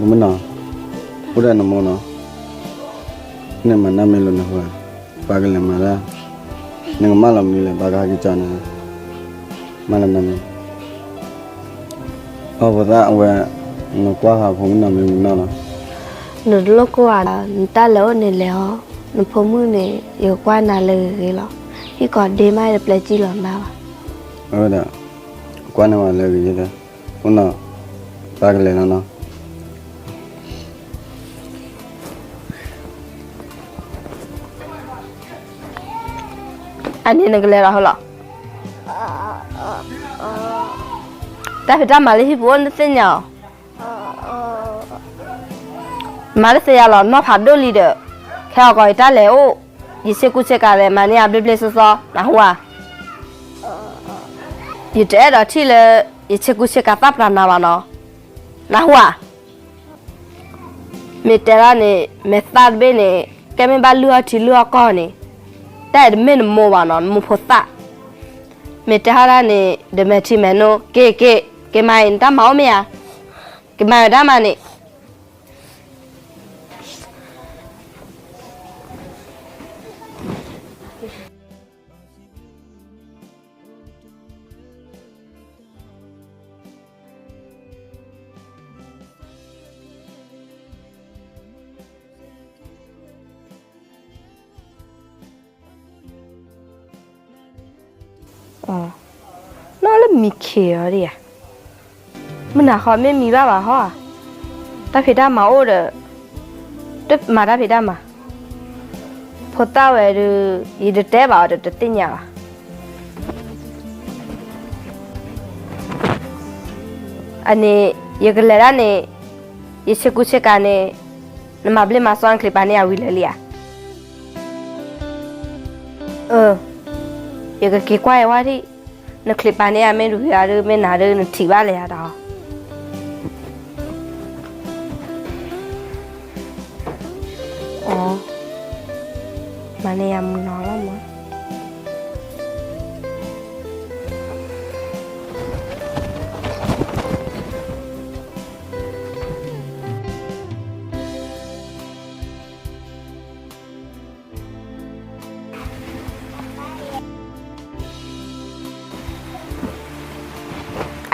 မုၢ်နီၤ, အိၣ်ဒီးနမိၢ်နီၤ, န့ၣ်မၤနၢ်မ့ၢ်လိာ်နဟူဧါ, ပှၤကလဲၤမၤတၢ်, နကမၢလီၤမနုၤလဲၣ် ပှၤကဟဲက့ၤကၠီနၤ, မၢလီၤနၤမ့ၢ်, အဖိသၣ်အဝဲ, နကွၢ်ဃာ်ဖိမုၣ်နီၤမ့ၢ်မုၢ်နီၤလီၤ. နတလိၣ်ကိၢ်ဧါ, နတၢ်လဲၤအိၣ်န့ၣ်လဲၤအီၤ, နဖိမုၣ်န့ၣ် ယကကွၢ်နၤလၢဂ့ၤဂ့ၤလီၤ, ဟံၣ်ကီးဒ့မးတပျဲစံၣ်လီၤနၤဘၣ်. အဝဲဒၣ်, ကွၢ်န့ၢ်ဝဲလၢဂ့ၤဂ့ၤ, အိၣ်နီၤ, ပှၤကလဲၤနီၤနီၤ. အန့ၣ်နကလဲၤလီၤဟီလီၤ. တၢ်ဖံးတၢ်မၤလၢဟံၣ်ပူၤအိၣ်နတသ့ၣ်ညါအီၤ, မၤတသ့ယၤလီၤ နီၢ်ဖးဒိၣ်လံဒီး, ခဲအီၣ်ကီးယတၢ်လဲၤအိၣ်, ယဆ့ကူဆ့ကၤလဲၤမၤန့ၢ်အဘျ့ဘျ့စီစီ, နၢ်ဟူဧါ. ယတအဲၣ်ဒိးထံၣ်လၢ, ယဆ့ကူဆ့ကၤသၣ်ပျၢ်နၤဘၣ်နီၤ, နၢ်ဟူဧါ. မ့ၢ်တဲဒၣ်န့ၣ် မဲာ်သၣ်တဘ့ၣ်န့ၣ် ကဲမ့ၢ်ဘၣ်လုၢ်အီၣ်ထံလုၢ်အီၣ်ကီၢ်န့ၣ်, တၢ်အံၤတမ့ၢ်နမိၢ်ဘၣ်နီၤ နမိၢ်ဖိသၣ်, မ့ၢ်တဲဟီဒၣ်န့ၣ် ဒီးမဲာ်ထံမဲာ်နိ, က့ၤက့ၤ, က့ၤမၤအံၤနတၢ်မၤအိၣ်မ့ၢ်ဧါ, က့ၤမၤဝဲတၢ်မၤန့ၣ် နီၢ်လၢမံခ့အီၤဒံးဧါ, မုၢ်နၤဃီမ့ၢ်မံဘၣ်ဘၣ်ဟီဧါ, တၢ်ဖံးတၢ်မၤအိၣ်ဒီး, တမၤတၢ်ဖံးတၢ်မၤ, ဖိသၣ်ဝဲဒီး, ယတတဲဘၣ်အီၤဒီးတသ့ၣ်ညါဘၣ်. အန့ၣ်, ယကလဲၤဒၣ်န့ၣ်, ယဆ့ကူဆ့ကၤန့ၣ်, နမၤဘျ့မၤစီနချံးပာ်န့ၢ်ယၤဝံၤလၢာ်လံဧါ. အၢ, ယကက့ၤကွၢ်ယဝဲဒၣ်, နချံးပာ်န့ၢ်ယၤမ့ၢ်တဝံၤဧါဒီး မ့ၢ်နၤဒီးနထံၣ်ဘၣ်လၢယၤတၢ်အီၤ. အၢ, မၤန့ၢ်ယၤမုၢ်နီၤလီၤမး.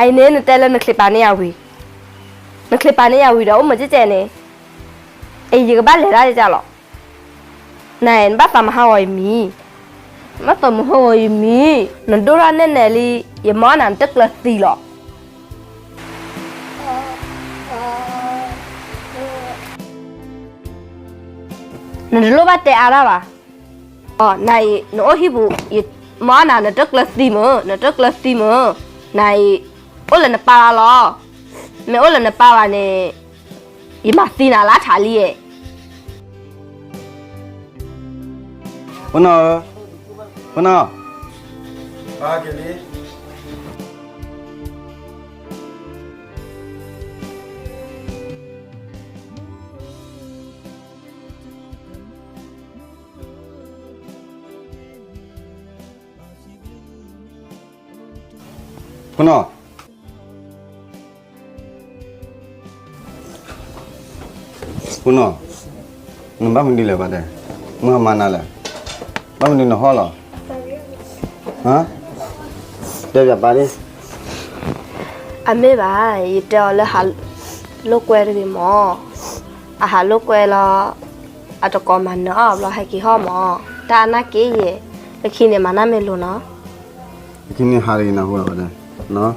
အအံၤန့ၣ် နတဲလၢနချံးပာ်န့ၢ်ယၤဝံၤ, နချံးပာ်န့ၢ်ယၤဝံၤဒီး အိၣ်မုာ်ကဲကဲန့ၣ်, အံၤယကဘၣ်လဲၤဒၣ်ယကလီၤ. နၤအံၤ နဘၣ်သးမုာ်ဟးဂီၤယမံၤ, ဘၣ်သးမုာ်ဟးဂီၤယမံၤ, နဒိၣ်ထီၣ်နဲၣ်နဲၣ်လံ, ယမၤနၤနတကျၢၤသံလီၤ. နတလိၣ်ဘၣ်တဲအါတၢ်ဘၣ်. နၤအံၤ နအိၣ်ဟံၣ်ပူၤ, ယမၤနၤနတကျၢၤသံမ့ၢ်, နတကျၢၤသံမ့ၢ်, နၤအံၤ အိၣ်လၢနပၢ်လီၤ. မ့ၢ်အိၣ်လၢနပၢ်ဘၣ်န့ၣ်, ယမၤသံနၤလၢထးလံဧါ. ဖိနီၢ်ဧၢ, ဖိနီၢ်, ဖိနီၢ်, ဖိနီၢ်, နဘၣ်မနုၤလဲၣ်ဘၣ်တဲ, မုၢ်ဟါမါနၤလဲၣ်, ဘၣ်မနုၤနဟီၣ်လီၤ, တဲပၠးပၢ်ဒ်, အမ့ၢ်ဘၣ်, ယတဲအီၤလၢဟးလိာ်ကွဲတဂ့ၤမး, အဟးလိာ်ကွဲလီၤ, အတကိးမၤနၢၤအီၤဘျီဟဲက့ၤဟီၣ်မး, တၢ်အနၢ်က့ယဲၢ်, လၢခံန့ၣ်မၤနၢ်မ့ၢ်လိာ်နီၤ, လၢခံန့ၣ်ဟးတဂ့ၤနၢ်ဟူဘၣ်တဲ, လီၤန,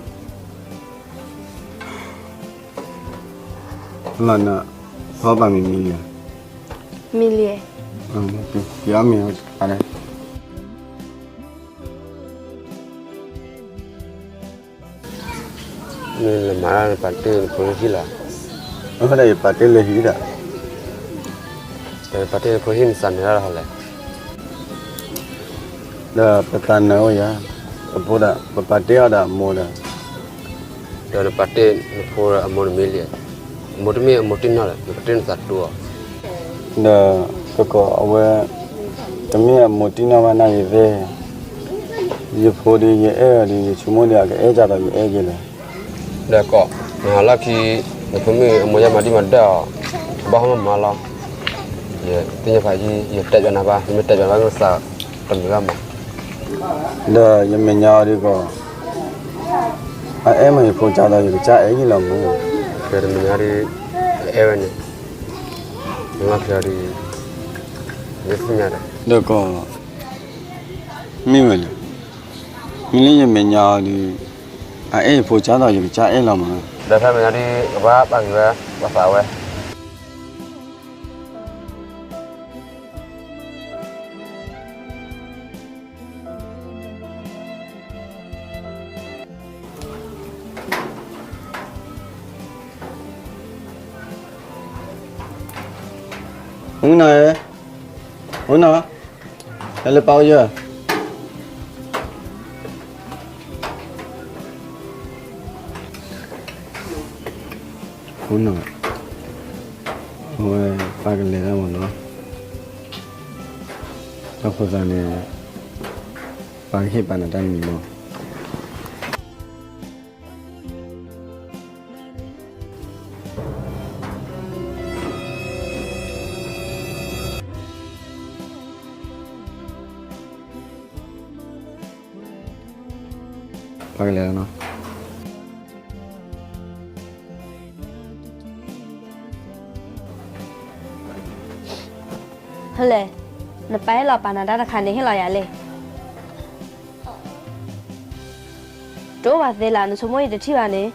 ဖီပာ်မံၤမံၤလံဧါ, မံၤလံ, က့ၤအီၣ်မ့ၤအါဒၣ်, မ့ၢ်လဲၤမၤဒၣ်နပာ်တ့ၢ်နဖိလၢဟံၣ်လီၤ, အဃိဒၣ်ယပာ်တ့ၢ်လၢဟံၣ်ဒၣ်, ပာ်တ့ၢ်နဖိဟံၣ်နသးနၢၤဒၣ်တၢ်လဲၣ် ဒီးပသးနၢၤအိၣ်ယၤ, အဖိဒၣ် ပပာ်တ့ၢ်အီၤဒီးအမိၢ်ဒီး, ဒီးနပာ်တ့ၢ်နဖိဒီးအမိၢ်တမံၤလံ, အမိၢ်တမ့ၢ်အမိၢ်တံၢ်နီၢ်ဒီး နပာ်တ့ၢ်နသးတူၢ်အီၤ, ဒီးကကိးအဝဲ, တမ့ၢ်အမိၢ်တံၢ်နီၢ်ဘၣ်နၤဂ့ၤသ့ၣ်, ယဖိဒီးယအဲၣ်အီၤဒီး ယဆိကမိၣ်ဒီးအကအဲၣ်ကၢ်ဒီးယအဲၣ်က့ၤလဲၣ်, ဒီးကီး, နဟးလီၢ်ခံ, နဖိမုၣ်အမိၢ်ယဲမၤဒံးမၤဒၢၣ်အီၤ, ဘၣ်ဟီမၤမၤလီၤ. ယသ့ၣ်ညါဖးယံၤ ယတဲပၠးနၤဘၣ်, ယမ့ၢ်တဲပၠးဘၣ်မ့ၢ်သးတမုာ်ဘၣ်မး. ဒီးယမဲာ်ညါအီၤဒ်ကီး, အအဲၣ်မ့ၢ်ယဖိကၢ်ဒီး ယကစၢ်အဲၣ်ယံာ်လီၤမး. ဖဲတမဲာ်ညါဒ် အအဲၣ်ဝဲန့ၣ်, မ့ၢ်လီၤဖဲအီၤဒ် ယသ့ၣ်ညါဒီး ဒီးကီး မ့ၢ်ဝဲလဲၣ်, မ့ၢ်လၢယမဲာ်ညါအီၤဒ် အအဲၣ်ယဖိကၢ်ဒီး ယကစၢ်အဲၣ်လီၤမး. ဒီးဖဲမဲာ်ညါဒ် ကဘၣ်ပာ်က့ၤဝဲ ပှၤသးဝဲ မုၢ်နီၤဧၢ, မုၢ်နီၤ, ဟဲလၢပၢ်အိၣ်ယၢၢ်. မုၢ်နီၤ, အဝဲပၢ်ကလဲၤတၢ်မးနီၤ, တၢ်ဃိသးန့ၣ် ပၢ်ကဟ့ၣ်ပာ်နၤတၢ်မံၤမး. ပကလဲၤလီၤနီၤ. ဟဲလဲၣ်, နပၢ်ဟ့ၣ်လီၤပာ်နၤတၢ်တခါန့ၣ် ဟ့ၣ်လီၤယၤလဲၣ်. တအိၣ်ဘၣ်သ့လၢ နဆိကမိၣ်ယတထံၣ်ဘၣ်န့ၣ်,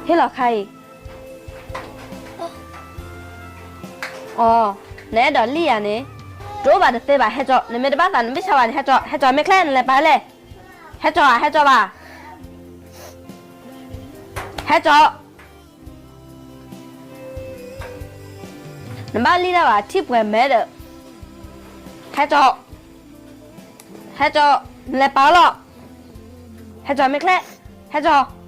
ဟ့ၣ်လီၤခါအံၤ. အိ, နအဲၣ်ဒိးလံၣ်ယၤန့ၣ်, တအိၣ်ဘၣ်တသ့ဘၣ်, ဟဲကၠီ, နမ့ၢ်တဘၣ်သးနဘၣ်ဆါဘၣ်န့ၣ် ဟဲကၠီ, ဟဲကၠီမ့ၢ်ချ့ နလဲၤပာ်လဲၣ်, ဟဲကၠီဧါ, ဟဲကၠီဘၣ်, ဟဲကၠီ. နဘၣ်လံၣ်တၢ်ဘၣ် ထံၣ်ပှဲၤမဲဒီး, ဟဲကၠီ, ဟဲကၠီ, နလဲၤပာ်လီၤ, ဟဲကၠီမ့ၢ်ချ့, ဟဲကၠီ.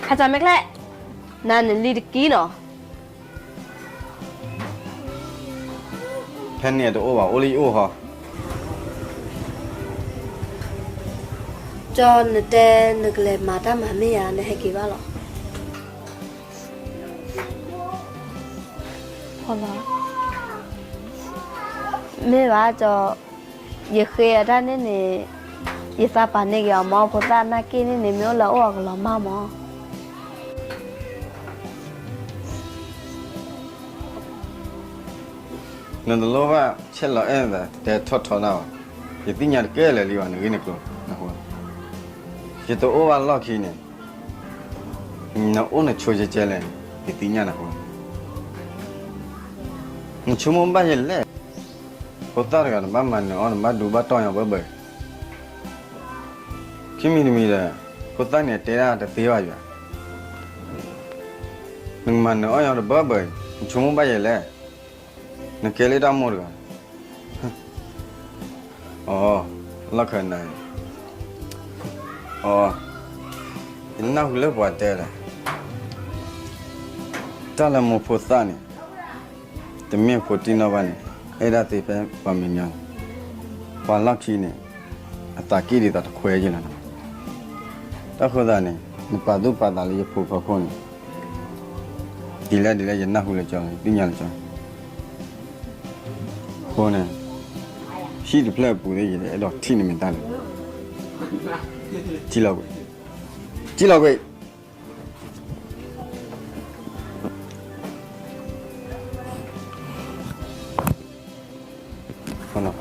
ဟဲကၠီမ့ၢ်ချ့, နၤနလံတကံနီၤ. ဖဲန့ၣ်တအိၣ်ဘၣ် အိၣ်လၢယအိၣ်ဟီ. ကၠီနတဲနကလဲၤမၤတၢ်မၤမ့ၢ်ဧါ, နဟဲက့ၤဘၣ်လီၤ. မ့ၢ်ဘၣ်ကၠီ, ယဃ့အတၢ်န့ၣ်န့ၣ်, ယသးပာ်န့ၢ်က့ၤအီၤမး, ဖိသၣ်နာ်က့ၢ်န့ၣ်န့ၣ် မ့ၢ်အိၣ်လၢအအိၣ်အကလီၤမၢ်မး. နတလိၣ်ဘၣ်ဆဲးလီၤအဲၣ်နသး တဲထီၣ်ထီတၢ်ဘၣ်, ယသ့ၣ်ညါတကဲလၢာ်လံဘၣ် နဂ့ၢ်နကျိၤ, ယတအိၣ်ဘၣ်လီၢ်ခံန့ၣ်, နအိၣ်နဆိကဲကဲလဲၣ်န့ၣ် ယသ့ၣ်ညါနဃိ, နဆိကမိၣ်ဘၣ်ယဲလဲၣ်. ဖိသၣ်တဂၤ နဘၣ်မၤနၢၤအီၤ နဘၣ်ဒူဘၣ်တီၢ်ညီဘၢဘၢ, ခံမံၤတမံၤဒီး ဖိသၣ်န့ၣ်တဲဒၣ်တသ့ဘၣ်ယွၤ, နကမၤနၢၤအီၣ်ညီတဘၢဘၢ, နဆိကမိၣ်ဘၣ်ယဲလဲၣ်. နကဲလၢတၢ်မိၢ်တဂၤ, အိ, လီၢ်ခၢၣ်နၤ, အိ, ယနၢ်ဟူလၢပှၤတဲဒီး, တၢ်လၢမိၢ်ဖိသၣ်န့ၣ် တမ့ၢ်ဖိတံၢ်နီၢ်ဘၣ်န့ၣ်, အဲၣ်ဒၣ်သ့ဖဲပှၤမဲာ်ညါန့ၣ်, ပှၤလီၢ်ခံန့ၣ် အသးကံၢ်ဒ်သိးတခွဲက့လီၤ. တၢ်ဃိသးန့ၣ် နပာ်သူၣ်ပာ်သးလၢယဖိဖီခိၣ်န့ၣ် ဒ်လဲၣ်ဒ်လဲၣ် ယနၢ်ဟူလၢကၠီ, ယသ့ၣ်ညါလၢကၠီ, အဃိန့ၣ် ဟံၣ်တဖျၢၣ်အပူၤသ့ၣ် ယအဲၣ်ဒိးထံၣ်နမ့ၢ်တၢ်လဲၣ်. ထံၣ်လီၤကွံာ်, ထံၣ်လီၤကွံာ်.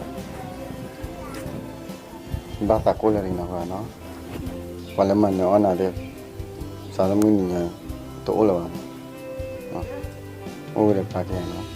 ဘၣ်သးကိၢ်လၢနၤဃီနီၤ, ပှၤလၢမၤနၢၤအီၣ်နၤသ့ၣ် စးထီၣ်မုၢ်နံၤညါ တအိၣ်လၢၤဘၣ်, အိၣ်ဝဲဒီးပၢ်ကဲနီၤ.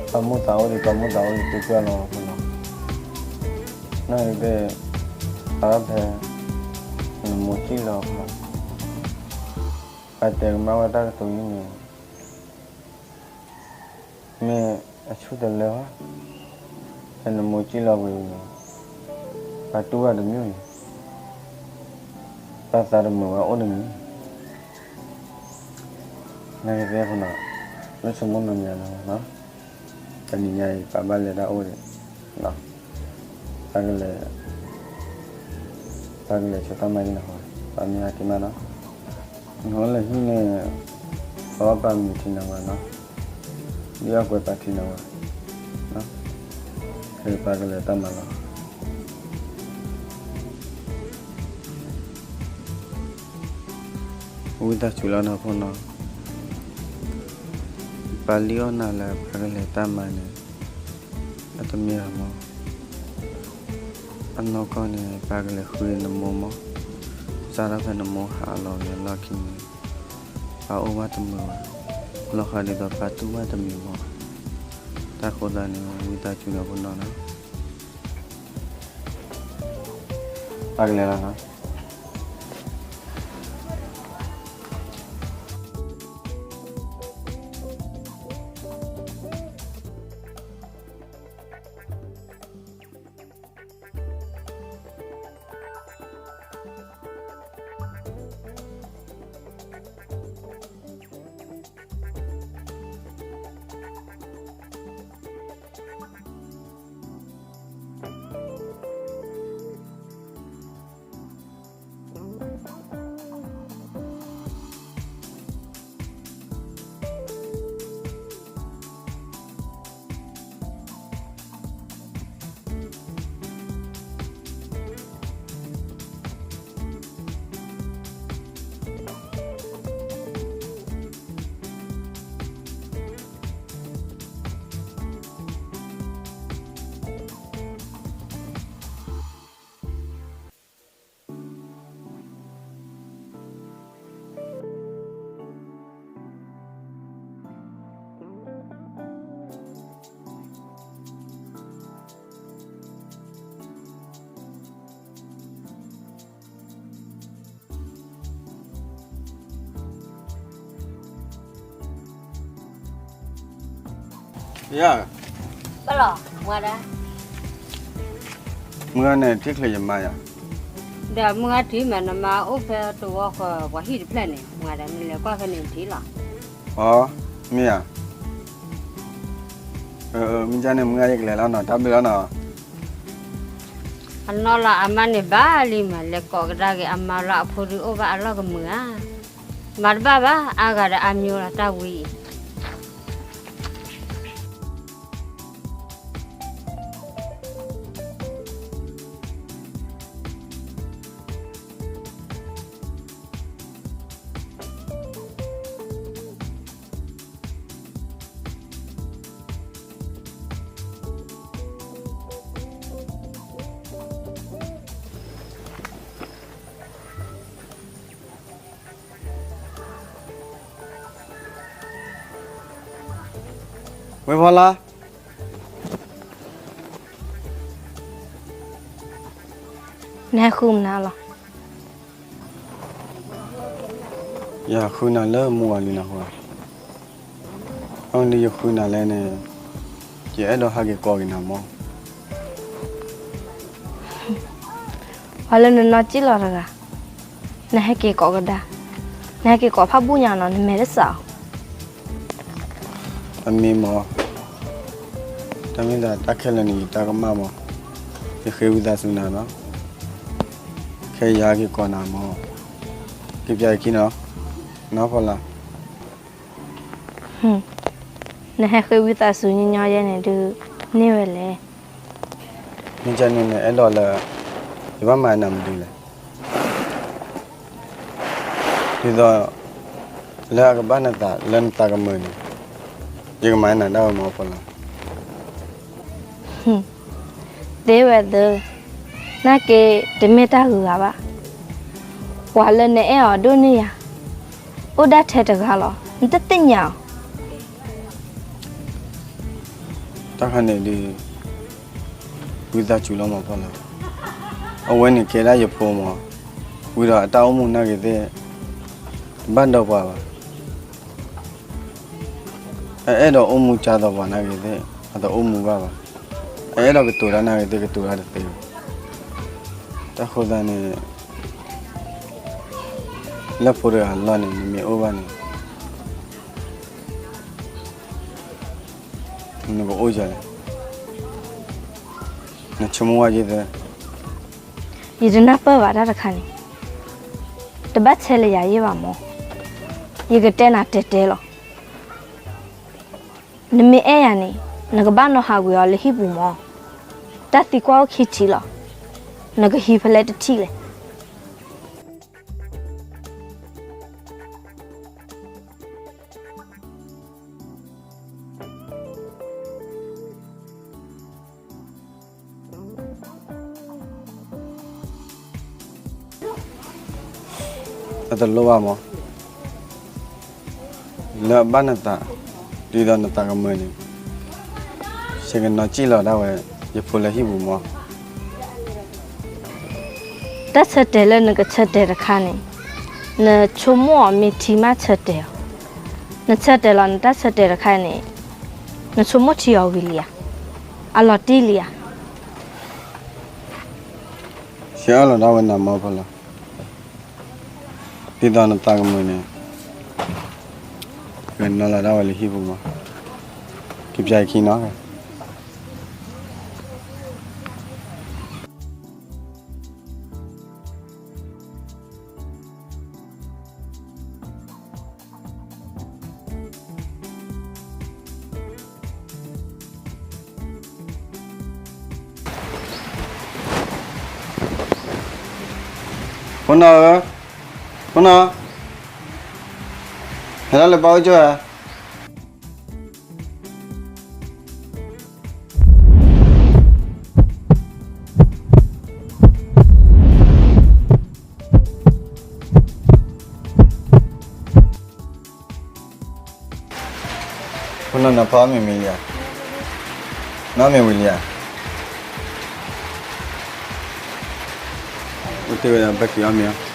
ပှၤမိၣ်သးအိၣ်ဒီး ပှၤမိၣ်သးအိၣ်ဒီး ကကွၢ်လီၤဖိနီၤ, နဂ့ၤဘ့ၣ်, အဖဲ နမိၢ်စံၣ်လီၤဖိနီၤ, ပှၤတဲကမၣ်ဝဲတၢ်ကတိၤအံၤန့ၣ် မ့ၢ်အဆူၣ်တလၢဘၣ်, ဖဲနမိၢ်စံၣ်လီၤဝံၤန့ၣ် ပှၤတူၢ်ဘၣ်တမုာ်န့ၣ် ပှၤသးတမုာ်ဝဲအိၣ်တမံၤ, နဂ့ၤဘ့ၣ်ဖိနီၤ, လၢဆိကမိၣ်မဲာ်ညါလီၤနီၤ, တနံၤညါအံၤ ပှၤဘၣ်လဲၤတၢ်အိၣ်ဒီး ပှၤကလဲၤ ပှၤကလဲၤဆိတၢ်မၤအံၤနီၤ, ပှၤမ့ၢ်ဟဲက့ၤမးနီၤ, နဟိလၢဟံၣ်န့ၣ် ပှၤအီၣ်ပှၤမုာ်ထံနီၤဝဲနီၤ, ဒ်အီၣ်ကွဲးပှၤထံနီၤဝဲ, ဖဲပှၤကလဲၤတၢ်မၤလီၤ. ဝံသးစူၤလီၤနီၤဖိနီၤ, ပှၤလံၣ်အီၣ်နၤလၢပှၤကလဲၤတၢ်မၤန့ၣ် အတမ့ၢ်ဘၣ်မး, အနီၢ်ကီၢ်န့ၣ် ပှၤကလဲၤဃုနမိၢ်မး, စးထီၣ်ဖဲနမိၢ်ဟးလီၤန့ၣ်လီၢ်ခံန့ၣ် ပှၤအိၣ်ဘၣ်တမုာ်ဘၣ်, လီၤဃးဒ်သိးပှၤတူၢ်ဘၣ်တမံၤမး, တၢ်ဃိသတးန့ၣ် ဝံသးစူၤနီၤဖိနီၤနီၤ, ပှၤကလဲၤလီၤနီၤ. ယၤ, ဘၣ်လီၤ, မုၢ်ဂၤဒၣ်, မုၢ်ဂၤန့ၣ် ထံၣ်ချုးယမါယၤ, ဒီးမုၢ်ဂၤထံၣ်မး နမါအိၣ်ဖဲတဝီဃီ ပှၤဟံၣ်တဖျၢၣ်န့ၣ် မုၢ်ဂၤဒၣ် နလဲၤကွၢ်ဖဲန့ၣ်ထံၣ်လီၤ. အီ, မ့ၢ်ဧါ, မ့ၢ်ကန့ၣ် မုၢ်ဂၤယကလဲၤလီၤနီၤ, တၢ်ဘျုးလီၤနီၤ. အနီၢ်လီၤအမါန့ၣ်ဘၣ်လံမး လဲၤကိးကဒါက့ၤအမါလီၤ အဖိဒုးအိၣ်ဘၣ်အလီၢ်ကမုာ်ဧါ, မၤတဘၣ်ဘၣ် အါဂၤဒီးအါမံၤလီၤ တၢ်ဝံၤအံၤ. ဝ့ၢ်ဖီလာ်, နဟဲဃုမနုၤလီၤ. ယဟးဃုနၤလၢမုၢ်ဂီၤလံနီၤ, အဒ်ယဃုနၤလဲၣ်န့ၣ် ယအဲၣ်ဒိးဟဲက့ၤကိးက့ၤနၤမး. ပှၤလၢနနီၢ်ကံၣ်လီၤတဂၤ, နဟဲက့ၤကိးကဒါ, နဟဲက့ၤကိးဖးဘူၣ်ညါနီၤ နမဲာ်တစးအီၤ. အမ့ၢ်မး, တၢ်မ့ၢ်သးတၢ်ခဲလၢာ်န့ၣ် ယတၢ်ကမၣ်မး, ယဃ့ဝံသးစူၤနၤနီၤ, ခဲအံၤယဟဲက့ၤကိးနၤမး, က့ၤပျးယခံနီၤ, နီၢ်ဖီလာ်. နဟဲဃ့ဝံသးစူၤညီညီယဲန့ၣ်ဒုး န့ၢ်ဝဲလဲၣ်. မ့ၢ်ကန့ၣ် နအဲၣ်ဒိးလၢ ယဘၣ်မၤနၤမနုၤလဲၣ်. ဒ်သိး လၢအကဘၣ်နသး လၢနသးကမုာ်န့ၣ် ယကမၤနၤဒၣ်ဝဲမး ဖီလာ်. သ့ဝဲသ့, နာ်က့ တမ့ၢ်တၢ်ဂုၤဂၤဘၣ်. ပှၤလၢနအဲၣ်အီၤဒိၣ်န့ၢ်ယၤ အိၣ်ဒၣ်ထဲတဂၤလီၤ နတသ့ၣ်ညါအီၤ. တၢ်ခါန့ၣ်ဒုး ဝံသးစူၤလီၤမးဖီလီၤ. အဝဲန့ၣ်ကဲဒၣ်ယဖိမး, ဝံၤဒီးအတၢ်အိၣ်မူနာ်ဂ့ၤသ့ၣ် တဘၣ်ဒီးပှၤဘၣ်. အအဲၣ်ဒိးအိၣ်မူကၢ်သိးပှၤနာ်ဂ့ၤသ့ၣ် အတအိၣ်မူဘၣ်ဘၣ်. အအဲၣ်ဒိးကတိၤတၢ်နာ်ဂ့ၤသ့ၣ် ကတိၤတၢ်တသ့ဘၣ်. တၢ်ဃိသတးန့ၣ် လၢဖိတဂၤအလီၢ်န့ၣ် နမ့ၢ်အိၣ်ဘၣ်န့ၣ် နကအိၣ်ယၤလဲၣ်. နဆိကမိၣ်ဝဲယသၢ ယတနၢ်ပၢၢ်ဘၣ်တၢ်တခါန့ၣ်, တဘၣ်ဆဲးလၢယၤယဲၢ်ဘၣ်မး, ယကတဲနၤတဲတဲလီၤ. နမ့ၢ်အဲၣ်ယၤန့ၣ် နကဘၣ်နီၤဟးဝံၤအီၤလၢဟံၣ်ပူၤမး, တၢ်သံကွၢ်အိၣ်ခံထံၣ်လီၤ, နကဟံးဖဲလဲၣ်တထံၣ်လဲၣ်. အတလိၣ်ဘၣ်မး, လၢအဘၣ်နသး ဒ်သိးနသးကမုာ်န့ၣ် ယကနီၤစံၣ်လီၤဒၣ်ဝဲ ယဖိလၢဟံၣ်ပူၤမး. တၢ်ဆၢတဲာ်လၢနကဆၢတဲာ်တခါန့ၣ် နဆိကမိၣ်အီၤမ့ၢ်ထံမးဆၢတဲာ်အီၤ, နဆၢတဲာ်လီၤနတၢ်ဆၢတဲာ်တခါန့ၣ် နဆိကမိၣ်ထံအီၤဝံၤလံဧါ, အလီၤတံၢ်လံဧါ. ယအၢၣ်လီၤဒၣ်ဝဲနၤမးဖီလီၤ, ဒ်သိးနသးကမုာ်န့ၣ် ကနီၤလီၤဒၣ်ဝဲလၢဟံၣ်ပူၤမး, ကပျဲခံနီၤ. ဖိနီၤဧၢ, ဖိနီၤ, ဟဲဒၣ်လၢပၢ်အိၣ်ကၠိဧါ. ဖိနီၤ နဖီမ့ၢ်မံၤလံဧါ, နအီၣ်မ့ၤဝံၤလံဧါ, အိၣ်တ့ၢ်ဝဲဒၣ်ဘၣ်က့ၤအီၣ်မ့ၤအီၤ.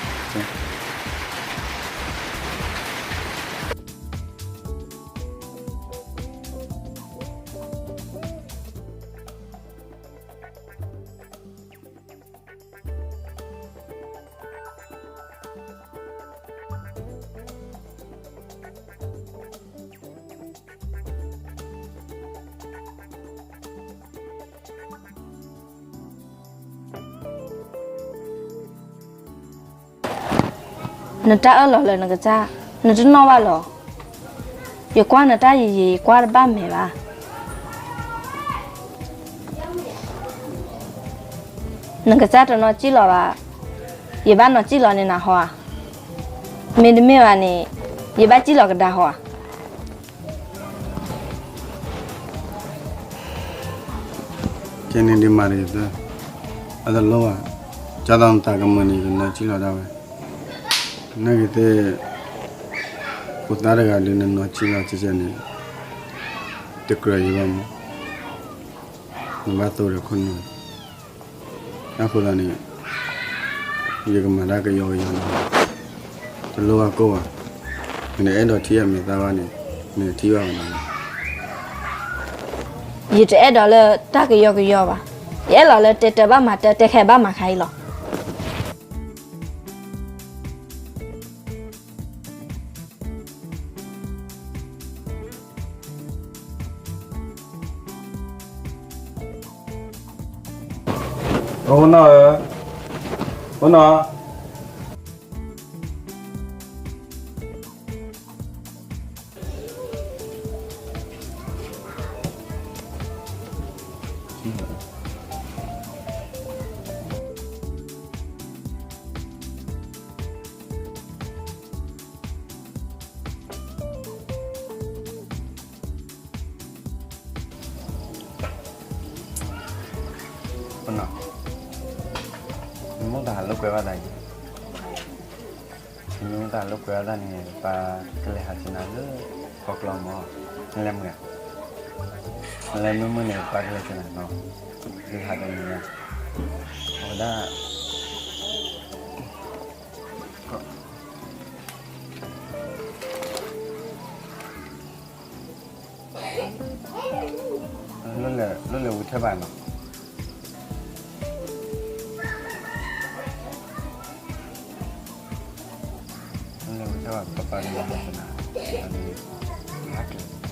နတၢ်အၢၣ်လီၤလၢနကစၢ်, နတနီၣ်ဘၣ်လီၤ. ယကွၢ်နတၢ်ယံာ်ယံာ် ယကွၢ်တဘၣ်မဲာ်ဘၣ်. နကစၢ်တနီၣ်စံၣ်လီၤဘၣ်, ယဘၣ်နီၣ်စံၣ်လီၤန့ၢ်နၤဟီဧါ. မ့တမ့ၢ်ဘၣ်န့ၣ် ယဘၣ်စံၣ်လီၤကဒါဟီဧါ. ကဲန့ၣ်ဒ်မးတဂ့ၤသၢ, အတလိၣ်ဘၣ်, ကၢ်သိးနသးကမုာ်န့ၣ် ယကနီၣ်စံၣ်လီၤဒၣ်ဝဲ. နာ်ဂ့ၤသ့ၣ် ဖိသၣ်တဂၤဒုး နနီၣ်စံၣ်လီၤကဲကဲန့ၣ် တကြၢးယံၤဘၣ်မး, နဘၣ်သိၣ်ဒီးခိၣ်နူာ်. အဃိသတးန့ၣ် ယကမၤတၢ်ကယီကယီန့ၣ် တလိၣ်ဘၣ်ကိၢ်ဘၣ်. နအဲၣ်ဒိးထံၣ်အမဲာ်သၣ်ဘၣ်န့ၣ် နထံၣ်ဘၣ်ဝဲဒၣ်လီၤ. ယတအဲၣ်ဒိးလၢတၢ်ကယီကယီဘၣ်. ယအဲၣ်လီၤလၢတဲတၢ်ဘၣ်မၤတၢ် တဲခဲဘၣ်မၤခဲအံၤလီၤ. ဖိနီၤဧၢ, ဖိနီၤ. ဖိနီၤ, နမိၣ်သးလိာ်ကွဲဘၣ်သးအံၤ, နမိၣ်သးလိာ်ကွဲဘၣ်သးန့ၣ် ပကလဲၤဟးဆ့နၤလၢ ကီၢ်ကျီမး, နလဲၤမုာ်ဧါ. လၢမုၢ်မုၢ်န့ၣ် ပှၤကလဲၤကနၤနီၤ, ဒ်ဟးတနံၤညါ, အဝဲဒၣ် လၢလဲၤဝံၤထဲဘၣ်နီၤ, လၢလဲၤဝံၤထဲဘၣ် ပပၢ်န့ၣ် ဟဲကနၤ, ဟဲကနၤ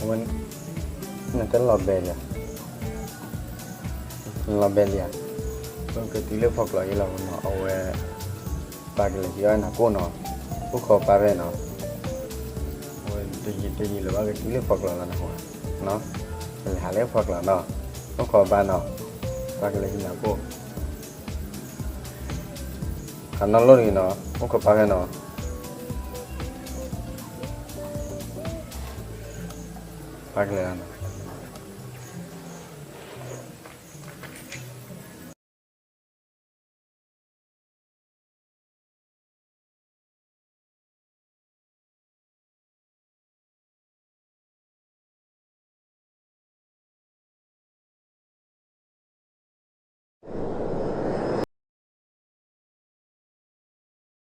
အဝဲ နတလီၤဘဲလံဧါ, လီၤဘဲလံဧါ, ပကတုၤလၢဖီကျီၤအံၤလီၤနီၤ, အဝဲ ပှၤကလဲၤဟံးအီၣ်နၤကိၣ်နီၤ, အိၣ်ခိးပၢ်ဖဲနီၤ, အဝဲတယံာ်လၢၤဘၣ် ကတုၤလၢဖီကျီၤလီၤနၤ, ကလဲၤဟးလၢဖီကျီၤနီၤ, အိၣ်ခိးပၢ်နီၤ, ပှၤကလဲၤဟံးနၤကိၣ် ဟးနီၢ်လိၣ်တဂ့ၤနီၤ, အိၣ်ခိးပၢ်ဖဲနီၤ, ပှၤကလဲၤနီၤ.